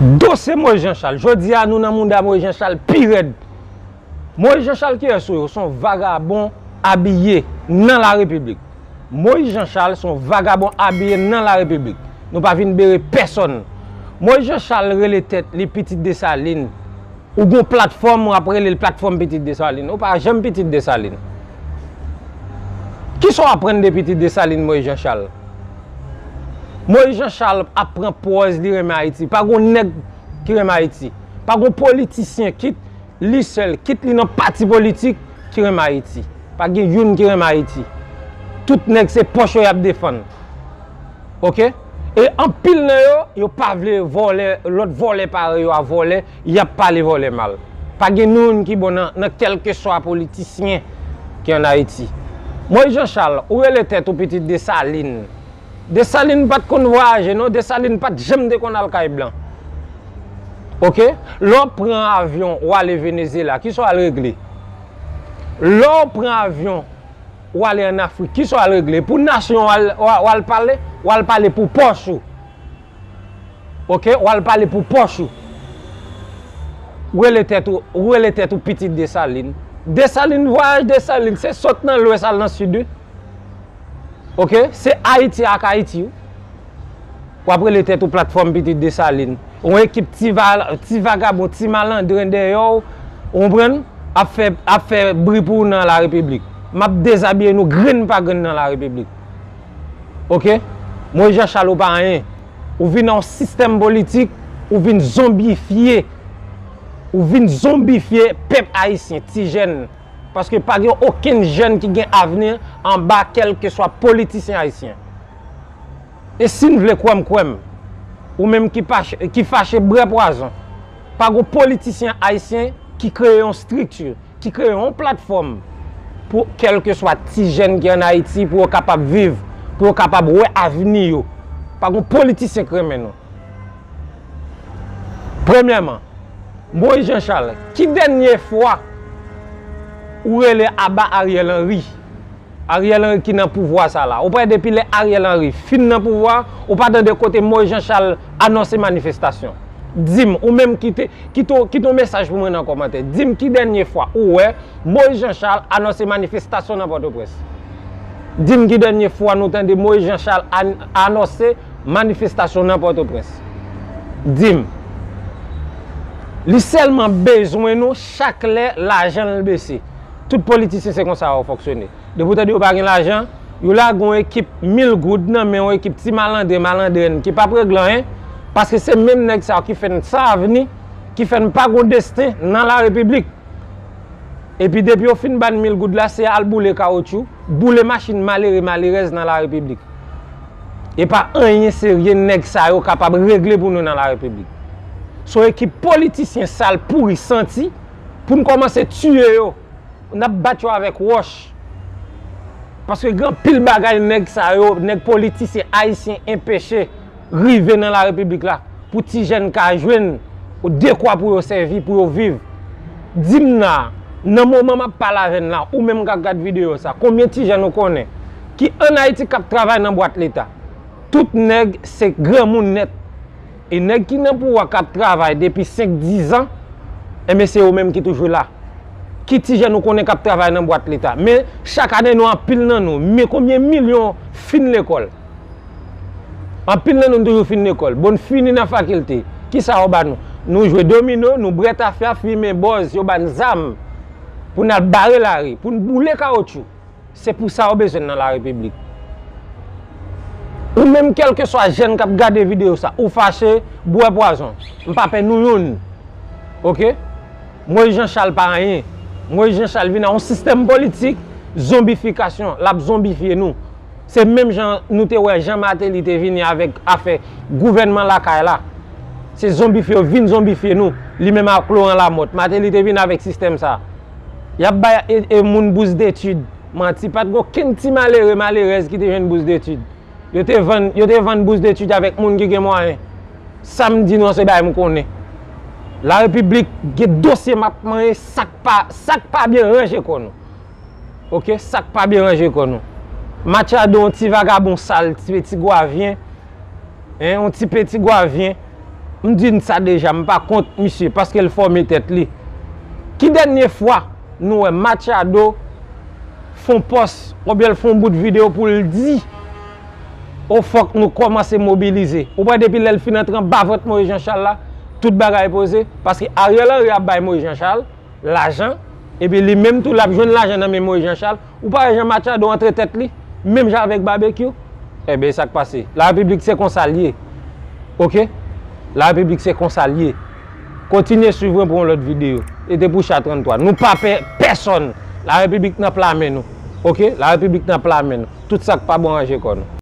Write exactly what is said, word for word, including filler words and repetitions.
Dosye Moïse Jean Charles. Jodi a, nou nan mouda Moïse Jean Charles pi rèd. Moïse Jean Charles, kiyès ou ye? Ou se yon vagabon abiye nan la Repiblik. Moïse Jean Charles se yon vagabon abiye nan la Repiblik. Nou pa vin bere pèsonn. Moïse Jean Charles rele tèt li Pitit Desalin. Ou gon platfòm, w ap rele l platfòm Pitit Desalin. Ou pa janm Pitit Desalin. Kisa w aprann de Pitit Desalin, Moïse Jean Charles? Moïse Jean Charles ap pran pòz li renmen Ayiti. Pa gon nèg ki renmen Ayiti. Pa gon politisyen, kit li sèl, kit li nan pati politik, ki renmen Ayiti. Pa gen youn ki renmen Ayiti. Tout nèg se pòch yo y ap defann. Oke? E anpil nan yo, yo pa vle vòlè, lòt vòlè parèy yo a vòlè, y ap pale vòlè mal. Pa gen youn ki bon nan, nan kèlkeswa politisyen ki ann Ayiti. Moïse Jean Charles, ou rele tèt ou Pitit Desalin. Desalin pa t konn vwayaje non, Desalin pa t janm te konn al kay blan. Oke? Lè w pran avyon, w ale Venezyela, kisa w al regle? Lè w pran avyon, w ale ann Afrik, kisa w al regle? Pou nasyon w al, w al, w al pale, w al pale pou pòch ou. Oke? W al pale pou pòch ou. Ou rele tèt ou, ou rele tèt ou Pitit Desalin. Desalin vwayaj, Desalin se sot nan lwès al nan sid, wi. Oke? Se Ayiti ak Ayiti, wi. W ap rele tèt ou platfòm Pitit Desalin. Yon ekip ti va-, ti vagabon, ti malandren dèyè w, ou konprann? Ap fè, ap fè bri pou ou nan la Repiblik. M ap dezabiye nou grenn pa grenn nan la Repiblik. Oke? Moïse Jean Charles, ou pa anyen. Ou vin nan yon sistèm politik, ou vin zonbifye. Ou vin zonbifye pèp ayisyen, ti jèn. Paske pa gen okenn jèn ki gen avni anba kèlkeswa politisyen ayisyen. E si n vle kwè m, kwè m. Ou menm ki pache, ki fache, bwè pwazon. Pa gon politisyen ayisyen ki kreye yon estrikti, ki kreye yon platfòm pou kèlkeswa ti jèn ki ann Ayiti, pou yo kapab viv, pou yo kapab wè avni yo. Pa gon politisyen k renmen nou. Premyèman, Moïse Jean Charles, ki dènye fwa ou rele aba Ariel Henry? Ariel Henry ki nan pouvwa sa la. Ou prè depi lè Ariel Henry fin nan pouvwa, ou pa tande kote Moïse Jean Charles anonse manifestasyon? Di m, ou menm ki te, kite, kite yon mesaj pou mwen nan kòmantè. Di m ki dènye fwa ou wè Moïse Jean Charles anonse manifestasyon nan Pòtoprens? Di m ki dènye fwa nou tande Moïse Jean Charles an-, anonse manifestasyon nan Pòtoprens? Di m. Li sèlman bezwen nou chak lè lajan l bese. Tout politisyen se konsa yo fonksyone. Depi w tande yo pa gen lajan, yo lage yon ekip mil goud nan men yon ekip ti malandren, malandrèn ki p ap regle anyen, paske se menm nèg sa yo ki fè n san avni, ki fè n pa gon desten nan la Repiblik. Epi depi yo fin ba n mil goud la, se al boule kawotchou, boule machin malere, malerèz nan la Repiblik. E pa anyen serye nèg sa yo kapab regle pou nou nan la Repiblik. Se yon ekip politisyen sal, pouri, santi, pou n kòmanse tiye yo. N ap bat yo avèk wòch. Paske gen anpil bagay nèg sa yo, nèg politisyen ayisyen enpeche rive nan la Repiblik la, pou ti jèn ka jwenn dekwa pou yo sèvi, pou yo viv. Di m nan, nan moman m ap pale avè n la, ou menm k ap gad videyo sa, konbyen ti jèn ou konnen ki ann Ayiti k ap travay nan bwat Leta? Tout nèg se granmoun nèt. E nèg ki nan pouvwa k ap travay depi senk, diz an, enben se yo menm ki toujou la. Ki ti jèn ou konnen k ap travay nan bwat Leta? Men chak ane nou anpil nan nou, men konbyen milyon fin lekòl? Anpil nan nou, nou toujou fin lekòl. Bon, n fini nan fakilte. Kisa yo ba nou? Nou jwe domino, nou bwè tafya, fimen bòz, yo ba n zam pou n al bare lari, pou n boule kawotchou. Se pou sa yo bezwen n nan la Repiblik. Ou menm, kèlkeswa jèn k ap gade videyo sa, ou fache, bwè pwazon. M pa pè nou youn. Oke? Moïse Jean Charles pa anyen. Moïse Jean Charles vin a yon sistèm politik zonbifikasyon. L ap zonbifye nou. Se menm jan nou te wè jan Martelly te vini avèk afè gouvènman lakay la. Se zonbifye yo vin zonbifye nou. Li menm ak Laurent Lamothe. Martelly te vin avèk sistèm sa. Y ap bay e, e moun bous detid. Manti, pa t gen okenn ti malere, malerèz ki te jwenn bous detid. Yo te vann, yo te vann bous detid avèk moun ki gen mwayen. Sa m di nou an, se bagay m konnen. La Repiblik gen dosye m ap manyen, sa k pa, sa k pa byen ranje kò nou. Oke, sa k pa byen ranje kò nou. Machado, yon ti vagabon sal, ti peti gwavyen. Hein, yon ti peti gwavyen. M di n sa deja, m pa kont misye paske l fòme tèt li. Ki dènye fwa nou wè Machado fè yon pòs oubyen l fè yon bout videyo pou l di, o fòk nou kòmanse mobilize. Ou wè depi lè l fin antre anba vant Moïse Jean Charles la, tout bagay poze. Paske Ariel Henry ap bay Moïse Jean Charles lajan, epi li menm tou l ap jwenn lajan nan men Moïse Jean Charles. Ou pa wè jan Machado antre tèt li, menm jan avèk Babekyou? Enben, e sa k pase. Larepiblik se konsa l ye. Oke? Larepiblik se konsa l ye. Kontinye swiv mwen pou yon lòt videyo. E te pou cha trannntwa. Nou pa pè pèsonn. Larepiblik nan pla men nou. Oke? Larepiblik nan pla men nou. Tout sa k pa bon ranje kò nou.